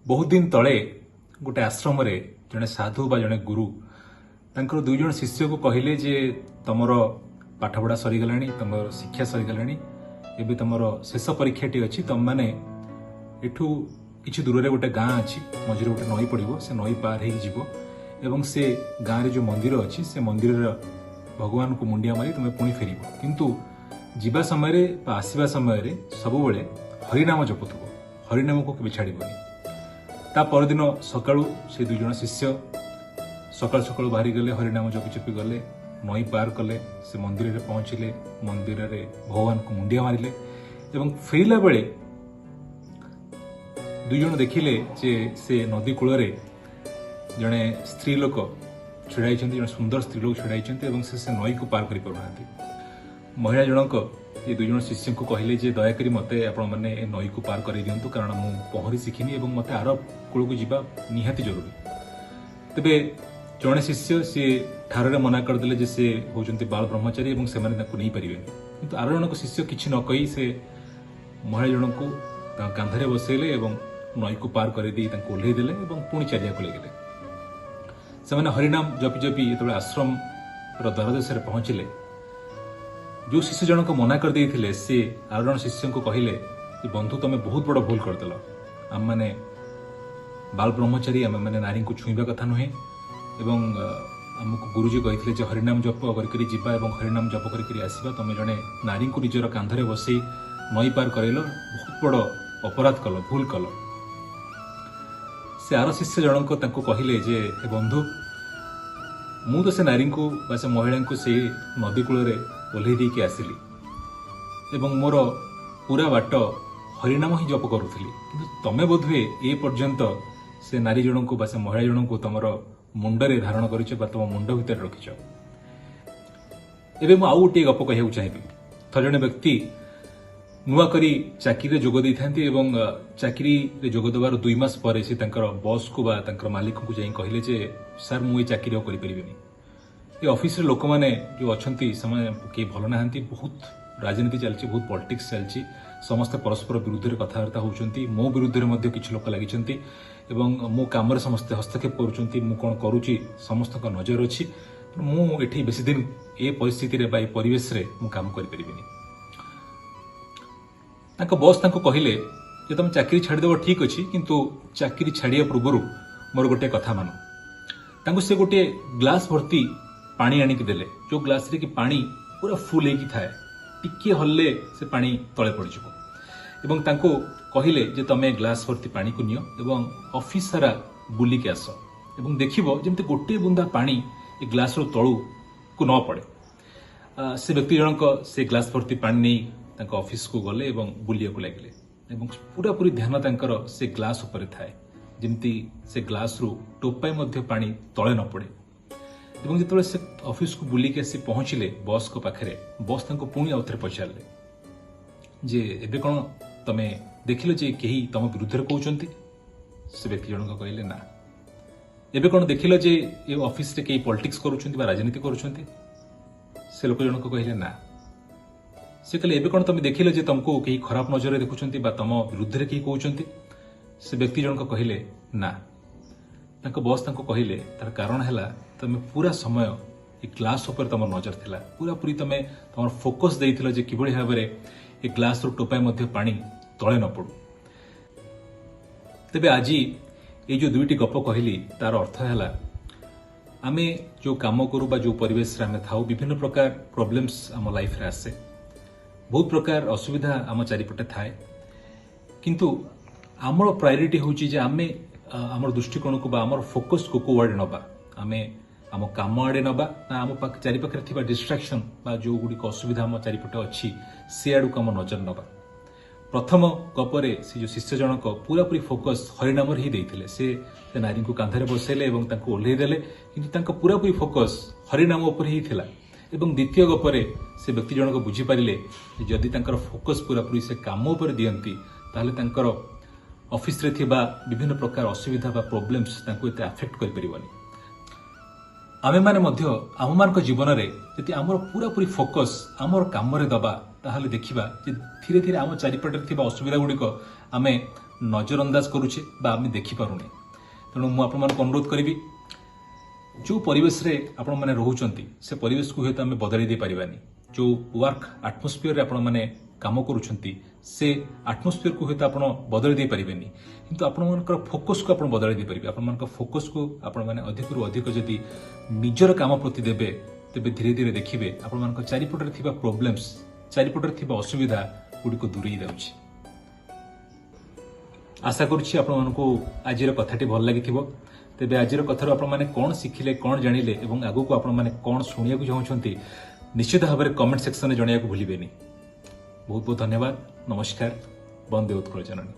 ବହୁତ ଦିନ ତଳେ ଗୋଟେ ଆଶ୍ରମରେ ଜଣେ ସାଧୁ ବା ଜଣେ ଗୁରୁ ତାଙ୍କର ଦୁଇ ଜଣ ଶିଷ୍ୟକୁ କହିଲେ ଯେ ତମର ପାଠପଢ଼ା ସରିଗଲାଣି, ତମର ଶିକ୍ଷା ସରିଗଲାଣି, ଏବେ ତମର ଶେଷ ପରୀକ୍ଷାଟି ଅଛି। ତମମାନେ ଏଠୁ କିଛି ଦୂରରେ ଗୋଟେ ଗାଁ ଅଛି, ମଝିରେ ଗୋଟେ ନଈ ପଡ଼ିବ, ସେ ନଈ ପାର ହେଇକି ଯିବ ଏବଂ ସେ ଗାଁରେ ଯେଉଁ ମନ୍ଦିର ଅଛି, ସେ ମନ୍ଦିରର ଭଗବାନଙ୍କୁ ମୁଣ୍ଡିଆ ମାରି ତୁମେ ପୁଣି ଫେରିବ। କିନ୍ତୁ ଯିବା ସମୟରେ ବା ଆସିବା ସମୟରେ ସବୁବେଳେ ହରିନାମ ଜପୁଥିବ, ହରିନାମକୁ କେବେ ଛାଡ଼ିବନି। ତା ପରଦିନ ସକାଳୁ ସେ ଦୁଇ ଜଣ ଶିଷ୍ୟ ସକାଳୁ ସକାଳୁ ବାହାରି ଗଲେ, ହରିନାମ ଜପି ଜପି ଗଲେ, ନଈ ପାର କଲେ, ସେ ମନ୍ଦିରରେ ପହଞ୍ଚିଲେ, ମନ୍ଦିରରେ ଭଗବାନଙ୍କୁ ମୁଣ୍ଡିଆ ମାରିଲେ ଏବଂ ଫେରିଲା ବେଳେ ଦୁଇ ଜଣ ଦେଖିଲେ ଯେ ସେ ନଦୀ କୂଳରେ ଜଣେ ସ୍ତ୍ରୀ ଲୋକ ଛିଡ଼ା ହେଇଛନ୍ତି, ଜଣେ ସୁନ୍ଦର ସ୍ତ୍ରୀ ଲୋକ ଛିଡ଼ା ହେଇଛନ୍ତି ଏବଂ ସେ ସେ ନଈକୁ ପାର କରିପାରୁନାହାନ୍ତି। ମହିଳା ଜଣକ ଏ ଦୁଇ ଜଣ ଶିଷ୍ୟଙ୍କୁ କହିଲେ ଯେ ଦୟାକରି ମୋତେ ଆପଣମାନେ ଏ ନଈକୁ ପାର କରାଇ ଦିଅନ୍ତୁ, କାରଣ ମୁଁ ପହଁରି ଶିଖିନି ଏବଂ ମୋତେ ଆର କୂଳକୁ ଯିବା ନିହାତି ଜରୁରୀ। ତେବେ ଜଣେ ଶିଷ୍ୟ ସିଏ ଠାରରେ ମନା କରିଦେଲେ ଯେ ସେ ହେଉଛନ୍ତି ବାଳ ବ୍ରହ୍ମଚାରୀ ଏବଂ ସେମାନେ ତାଙ୍କୁ ନେଇପାରିବେନି। କିନ୍ତୁ ଆର ଜଣକ ଶିଷ୍ୟ କିଛି ନ କହି ସେ ମହିଳା ଜଣଙ୍କୁ ତାଙ୍କ କାନ୍ଧରେ ବସେଇଲେ ଏବଂ ନଈକୁ ପାର କରିଦେଇ ତାଙ୍କୁ ଓହ୍ଲେଇ ଦେଲେ ଏବଂ ପୁଣି ଚାଲିବାକୁ ଲାଗିଲେ। ସେମାନେ ହରିନାମ ଜପି ଜପି ଯେତେବେଳେ ଆଶ୍ରମର ଦ୍ୱାରଦେଶରେ ପହଞ୍ଚିଲେ, ଯେଉଁ ଶିଷ୍ୟ ଜଣକ ମନା କରିଦେଇଥିଲେ, ସେ ଆଉ ଜଣ ଶିଷ୍ୟଙ୍କୁ କହିଲେ ଯେ ବନ୍ଧୁ, ତମେ ବହୁତ ବଡ଼ ଭୁଲ କରିଦେଲ। ଆମମାନେ ବାଳ ବ୍ରହ୍ମଚାରୀ, ଆମେମାନେ ନାରୀଙ୍କୁ ଛୁଇଁବା କଥା ନୁହେଁ ଏବଂ ଆମକୁ ଗୁରୁଜୀ କହିଥିଲେ ଯେ ହରିନାମ ଜପ କରି କରି ଯିବା ଏବଂ ହରିନାମ ଜପ କରି କରି ଆସିବା। ତମେ ଜଣେ ନାରୀଙ୍କୁ ନିଜର କାନ୍ଧରେ ବସେଇ ନଈ ପାର କରାଇଲ, ବହୁତ ବଡ଼ ଅପରାଧ କଲ, ଭୁଲ କଲ। ସେ ଆର ଶିଷ୍ୟ ଜଣଙ୍କ ତାଙ୍କୁ କହିଲେ ଯେ ହେ ବନ୍ଧୁ, ମୁଁ ତ ସେ ନାରୀଙ୍କୁ ବା ସେ ମହିଳାଙ୍କୁ ସେଇ ନଦୀ କୂଳରେ ଓହ୍ଲେଇ ଦେଇକି ଆସିଲି ଏବଂ ମୋର ପୁରା ବାଟ ହରିନାମ ହିଁ ଜପ କରୁଥିଲି, କିନ୍ତୁ ତମେ ବୋଧହୁଏ ଏ ପର୍ଯ୍ୟନ୍ତ ସେ ନାରୀ ଜଣଙ୍କୁ ବା ସେ ମହିଳା ଜଣଙ୍କୁ ତମର ମୁଣ୍ଡରେ ଧାରଣ କରିଛ ବା ତମ ମୁଣ୍ଡ ଭିତରେ ରଖିଛ। ଏବେ ମୁଁ ଆଉ ଗୋଟିଏ ଗପ କହିବାକୁ ଚାହିଁବି। ଥରେ ଜଣେ ବ୍ୟକ୍ତି ନୂଆ କରି ଚାକିରିରେ ଯୋଗ ଦେଇଥାନ୍ତି ଏବଂ ଚାକିରିରେ ଯୋଗ ଦେବାର 2 ମାସ ପରେ ସେ ତାଙ୍କର ବସ୍କୁ ବା ତାଙ୍କର ମାଲିକଙ୍କୁ ଯାଇ କହିଲେ ଯେ ସାର୍, ମୁଁ ଏ ଚାକିରି ଆଉ କରିପାରିବିନି। ଏ ଅଫିସରେ ଲୋକମାନେ ଯେଉଁ ଅଛନ୍ତି, ସେମାନେ କେହି ଭଲ ନାହାନ୍ତି। ବହୁତ ରାଜନୀତି ଚାଲିଛି, ବହୁତ ପଲିଟିକ୍ସ ଚାଲିଛି, ସମସ୍ତେ ପରସ୍ପର ବିରୁଦ୍ଧରେ କଥାବାର୍ତ୍ତା ହେଉଛନ୍ତି। ମୋ ବିରୁଦ୍ଧରେ ମଧ୍ୟ କିଛି ଲୋକ ଲାଗିଛନ୍ତି ଏବଂ ମୋ କାମରେ ସମସ୍ତେ ହସ୍ତକ୍ଷେପ କରୁଛନ୍ତି। ମୁଁ କ'ଣ କରୁଛି, ସମସ୍ତଙ୍କ ନଜର ଅଛି। ତେଣୁ ମୁଁ ଏଠି ବେଶୀ ଦିନ ଏ ପରିସ୍ଥିତିରେ ବା ଏ ପରିବେଶରେ ମୁଁ କାମ କରିପାରିବିନି। ତାଙ୍କ ବସ୍ ତାଙ୍କୁ କହିଲେ ଯେ ତମେ ଚାକିରି ଛାଡ଼ିଦେବ, ଠିକ୍ ଅଛି, କିନ୍ତୁ ଚାକିରି ଛାଡ଼ିବା ପୂର୍ବରୁ ମୋର ଗୋଟିଏ କଥା ମାନ। ତାଙ୍କୁ ସେ ଗୋଟିଏ ଗ୍ଲାସ ଭର୍ତ୍ତି ପାଣି ଆଣିକି ଦେଲେ, ଯୋଉ ଗ୍ଲାସରେ କି ପାଣି ପୁରା ଫୁଲ୍ ହେଇକି ଥାଏ, ଟିକିଏ ହଲିଲେ ସେ ପାଣି ତଳେ ପଡ଼ିଯିବ। ଏବଂ ତାଙ୍କୁ କହିଲେ ଯେ ତମେ ଗ୍ଲାସ ଭର୍ତ୍ତି ପାଣିକୁ ନିଅ ଏବଂ ଅଫିସ ସାରା ବୁଲିକି ଆସ ଏବଂ ଦେଖିବ ଯେମିତି ଗୋଟିଏ ବୁନ୍ଦା ପାଣି ଏ ଗ୍ଲାସର ତଳୁକୁ ନ ପଡ଼େ। ସେ ବ୍ୟକ୍ତି ଜଣକ ସେ ଗ୍ଲାସ ଭର୍ତ୍ତି ପାଣି ନେଇ ତାଙ୍କ ଅଫିସକୁ ଗଲେ ଏବଂ ବୁଲିବାକୁ ଲାଗିଲେ ଏବଂ ପୁରାପୁରି ଧ୍ୟାନ ତାଙ୍କର ସେ ଗ୍ଲାସ ଉପରେ ଥାଏ, ଯେମିତି ସେ ଗ୍ଲାସରୁ ଟୋପାଏ ମଧ୍ୟ ପାଣି ତଳେ ନ ପଡ଼େ। ଏବଂ ଯେତେବେଳେ ସେ ଅଫିସକୁ ବୁଲିକି ଆସି ପହଞ୍ଚିଲେ ବସ୍ଙ୍କ ପାଖରେ, ବସ୍ ତାଙ୍କୁ ପୁଣି ଆଉଥରେ ପଚାରିଲେ ଯେ ଏବେ କ'ଣ ତମେ ଦେଖିଲ ଯେ କେହି ତମ ବିରୁଦ୍ଧରେ କହୁଛନ୍ତି? ସେ ବ୍ୟକ୍ତି ଜଣକ କହିଲେ, ନା। ଏବେ କ'ଣ ଦେଖିଲ ଯେ ଏ ଅଫିସରେ କେହି ପଲିଟିକ୍ସ କରୁଛନ୍ତି ବା ରାଜନୀତି କରୁଛନ୍ତି? ସେ ଲୋକ ଜଣକ କହିଲେ, ନା। ସେ କହିଲେ, ଏବେ କ'ଣ ତମେ ଦେଖିଲ ଯେ ତମକୁ କେହି ଖରାପ ନଜରରେ ଦେଖୁଛନ୍ତି ବା ତମ ବିରୁଦ୍ଧରେ କେହି କହୁଛନ୍ତି? ସେ ବ୍ୟକ୍ତି ଜଣକ କହିଲେ, ନା। ତାଙ୍କ ବସ୍ ତାଙ୍କୁ କହିଲେ, ତାର କାରଣ ହେଲା ତମେ ପୁରା ସମୟ ଏ ଗ୍ଲାସ ଉପରେ ତମର ନଜର ଥିଲା, ପୁରାପୁରି ତମେ ତମର ଫୋକସ୍ ଦେଇଥିଲ ଯେ କିଭଳି ଭାବରେ ଏ ଗ୍ଲାସରୁ ଟୋପାଏ ମଧ୍ୟ ପାଣି ତଳେ ନ ପଡୁ। ତେବେ ଆଜି ଏଇ ଯୋଉ ଦୁଇଟି ଗପ କହିଲି, ତାର ଅର୍ଥ ହେଲା ଆମେ ଯୋଉ କାମ କରୁ ବା ଯୋଉ ପରିବେଶରେ ଆମେ ଥାଉ, ବିଭିନ୍ନ ପ୍ରକାର ପ୍ରୋବ୍ଲେମ୍ସ ଆମ ଲାଇଫରେ ଆସେ, ବହୁତ ପ୍ରକାର ଅସୁବିଧା ଆମ ଚାରିପଟେ ଥାଏ। କିନ୍ତୁ ଆମର ପ୍ରାୟୋରିଟି ହେଉଛି ଯେ ଆମେ ଆମର ଦୃଷ୍ଟିକୋଣକୁ ବା ଆମର ଫୋକସକୁ କୋଉଆଡ଼େ ନେବା। ଆମେ ଆମ କାମ ଆଡ଼େ ନେବା ନା ଆମ ପାଖ ଚାରିପାଖରେ ଥିବା ଡିଷ୍ଟ୍ରାକ୍ସନ୍ ବା ଯୋଉଗୁଡ଼ିକ ଅସୁବିଧା ଆମ ଚାରିପଟେ ଅଛି, ସେ ଆଡ଼କୁ ଆମ ନଜର ନେବା? ପ୍ରଥମ ଗପରେ ସେ ଯୋଉ ଶିଷ୍ୟ ଜଣକ ପୁରାପୁରି ଫୋକସ୍ ହରିନାମରେ ହିଁ ଦେଇଥିଲେ। ସେ ସେ ନାରୀଙ୍କୁ କାନ୍ଧରେ ବସେଇଲେ ଏବଂ ତାଙ୍କୁ ଓହ୍ଲେଇ ଦେଲେ, କିନ୍ତୁ ତାଙ୍କ ପୁରାପୁରି ଫୋକସ୍ ହରିନାମ ଉପରେ ହିଁ ଥିଲା। ଏବଂ ଦ୍ୱିତୀୟ ଗପରେ ସେ ବ୍ୟକ୍ତି ଜଣକ ବୁଝିପାରିଲେ ଯେ ଯଦି ତାଙ୍କର ଫୋକସ୍ ପୁରାପୁରି ସେ କାମ ଉପରେ ଦିଅନ୍ତି, ତାହେଲେ ତାଙ୍କର ଅଫିସରେ ଥିବା ବିଭିନ୍ନ ପ୍ରକାର ଅସୁବିଧା ବା ପ୍ରୋବ୍ଲେମ୍ସ ତାଙ୍କୁ ଏତେ ଆଫେକ୍ଟ କରିପାରିବନି। ଆମେମାନେ ମଧ୍ୟ ଆମମାନଙ୍କ ଜୀବନରେ ଯଦି ଆମର ପୁରାପୁରି ଫୋକସ୍ ଆମର କାମରେ ଦବା, ତାହେଲେ ଦେଖିବା ଯେ ଧୀରେ ଧୀରେ ଆମ ଚାରିପଟରେ ଥିବା ଅସୁବିଧା ଗୁଡ଼ିକ ଆମେ ନଜରଅନ୍ଦାଜ କରୁଛେ ବା ଆମେ ଦେଖିପାରୁନେ। ତେଣୁ ମୁଁ ଆପଣମାନଙ୍କୁ ଅନୁରୋଧ କରିବି, ଯେଉଁ ପରିବେଶରେ ଆପଣମାନେ ରହୁଛନ୍ତି, ସେ ପରିବେଶକୁ ହୁଏତ ଆମେ ବଦଳାଇ ଦେଇପାରିବାନି। ଯେଉଁ ୱାର୍କ ଆଟମୋସ୍ଫିୟରରେ ଆପଣମାନେ କାମ କରୁଛନ୍ତି, ସେ ଆଟମୋସ୍ଫିୟରକୁ ହୁଏତ ଆପଣ ବଦଳାଇ ଦେଇପାରିବେନି, କିନ୍ତୁ ଆପଣମାନଙ୍କର ଫୋକସ୍କୁ ଆପଣ ବଦଳାଇ ଦେଇପାରିବେ। ଆପଣମାନଙ୍କ ଫୋକସ୍କୁ ଆପଣମାନେ ଅଧିକରୁ ଅଧିକ ଯଦି ନିଜର କାମ ପ୍ରତି ଦେବେ, ତେବେ ଧୀରେ ଧୀରେ ଦେଖିବେ ଆପଣମାନଙ୍କ ଚାରିପଟରେ ଥିବା ପ୍ରୋବ୍ଲେମ୍ସ, ଚାରିପଟରେ ଥିବା ଅସୁବିଧା ଗୁଡ଼ିକ ଦୂରେଇ ଯାଉଛି। ଆଶା କରୁଛି ଆପଣମାନଙ୍କୁ ଆଜିର କଥାଟି ଭଲ ଲାଗିଥିବ। ତେବେ ଆଜିର କଥାରୁ ଆପଣମାନେ କ'ଣ ଶିଖିଲେ, କ'ଣ ଜାଣିଲେ ଏବଂ ଆଗକୁ ଆପଣମାନେ କ'ଣ ଶୁଣିବାକୁ ଚାହୁଁଛନ୍ତି, ନିଶ୍ଚିତ ଭାବରେ କମେଣ୍ଟ ସେକ୍ସନରେ ଜଣାଇବାକୁ ଭୁଲିବେନି। ବହୁତ ବହୁତ ଧନ୍ୟବାଦ। ନମସ୍କାର। ବନ୍ଦେ ଉତ୍କଳ ଜନନୀ।